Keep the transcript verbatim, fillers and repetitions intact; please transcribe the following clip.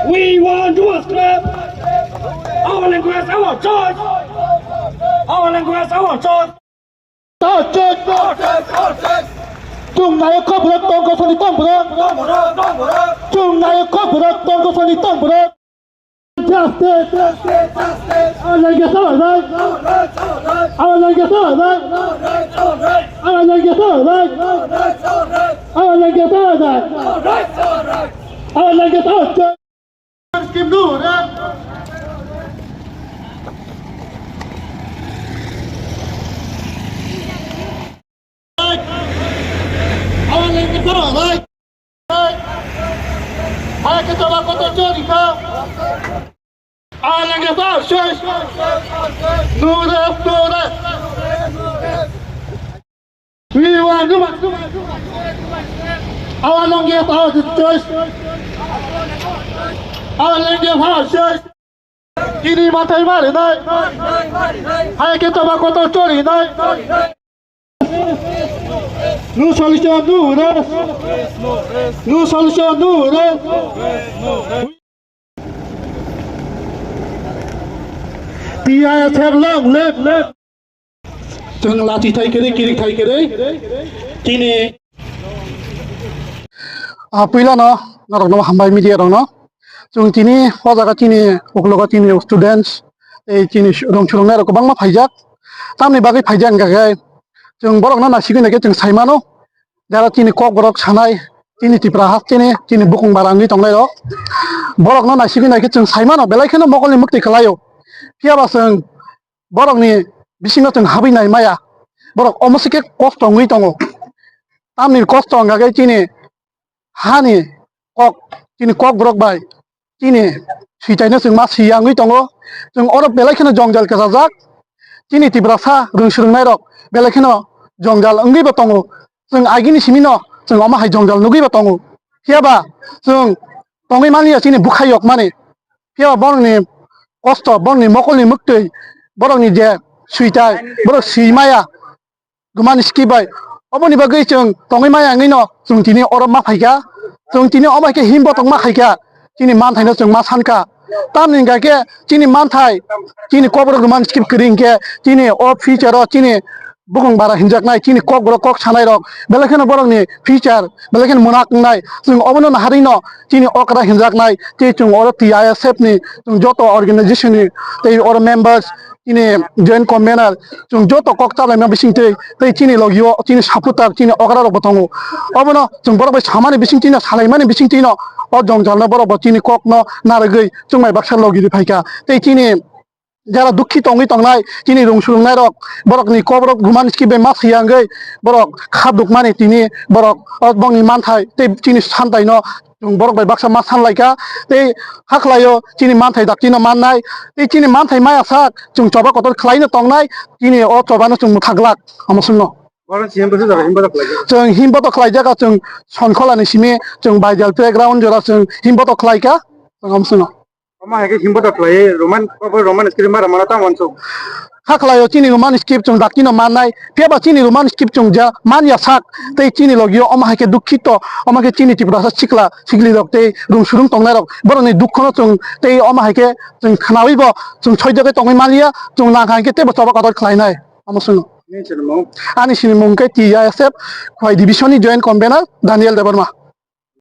We want to scrap our language, our choice. Our language, our choice. Chwng nai kok borok tong kosoni tong borok. Chwng nai kok borok tong kosoni tong borok. Justice! Justice! Justice! Our language, our right! Our language, our right! Our language, our right! Our language, our right! Our language, our right! Our language, our right! Scheme no, right? Our language, our right! Hai ke tobacco to chori kha. Alang ke ba choice. No rest, no rest. We want to. Alang ke ba choice. Alang ke ba choice. Chini mathai mari nai. Hai ke tobacco to chori nai. No solution, no rest. No solution, no rest. T I S F long live. Chwng lachi thai kwrwi, kirik thai kwrwi. Chini. Ah, puilano norokno hambai media rokno. Chwng tini o jaga chini uklogo chini students, tei chini rong chwrwngnai rok kwbangma phaijak. Tamni bagwi phaijak hwnkha khe chwng borokno naisigwi naikhe chwng saimano, jara chini kokborok sanai, chini Tripura hasteni chini bukung bara wngwi tongnai rok. Borokno naisigwi naikhe chwng saimano belai kheno mokolni mwktwi kwlaio. Phiyaba chwng borokni bisingo chwng habwi nai maya. Borok omo se khe kosto wngwi tongo. Tamni kosto hwnkha khe chini hani kok, chini kokborok bai chini switaino chwng ma swi ya wngwi tongo. Chwng oro belai kheno jwngjal kwchajak. Chini Tiprasa rwng swrwngnairok belai kheno jwngjal wngwibo tongo. Chwng agini simino chwng omo hai jwngjal nugwibo tongo. Phiyaba chwng tongwi manya chini bwkha yokmani. Phiyaba borokni kosto, borokni mokolni mwktwi, borokni je switai, borok swi maya. Roman script bai. Oboni bagwi chwng tongwi maya wngwino chwng tini oro ma phaikha. Chwng tini omo hai khe himbotok ma khaikha. Chini manthaino chwng ma sankha. Tamni hwnkha khe chini manthai, chini kokborok Roman script kwrwi hwnkhe chini o future o chini bukung bara hinjaknai, chini kokborok kok sanairok belai kheno borokni future belai kheno mwnak wngnai. Chwng obono naharwino chini okra hinjaknai tei chwng oro T I S F ni chwng joto organization ni tei oro members chini joint convener chwng joto kok chalaima bisingtwi tei chini logio chini supporter chini okra rokbo tongo. Obono chwng borok bai samani bisingtwino salaimani bisingtwino o jwngjalno borokbo chini kokno narwgwi chwng bai baksa logi rwi phaikha. Tei chini jara dukhi tongwi tongnai chini rung surungnai rok borokni kokborok Roman script bai ma swi ya wngwi borok kha dukmani tini borok o bongni manthai tei chini santaino chwng borok bai baksa ma sanlaikha tei haklaio chini manthai daktino mannai tei chini manthai maya sak chwng choba kotor khlaino tongnai chini o chobano chwng mwthak glak omo swngno. Bono chini bwswk jaga himbotok khlaijak. Chwng himbotok khlaijak chwng Sonkholani simi chwng Baidal playground jora chwng himbotok khlaikha chwng omo swngno. Omo hai khe himbotok khlaiwi Roman, obo Roman script ma rwmano tamo uansuk. Kha khlaio chini Roman script chwng daktino mannai, phiyaba chini Roman script chwng ja manya sak, tei chini logio omo hai khe dukhito, omo khe chini Tiprasa sikla siklirok tei rung surung tongnairok, borokni dukhono chwng tei omo hai khe chwng khnawibo chwng soijagwi tongwi manya, chwng nang hai khe teibo choba kotor khlainai, omo swngno. Nini sinimung? Ani sinimung khe T I S F Khowai division ni joint convener Daniel Debbarma.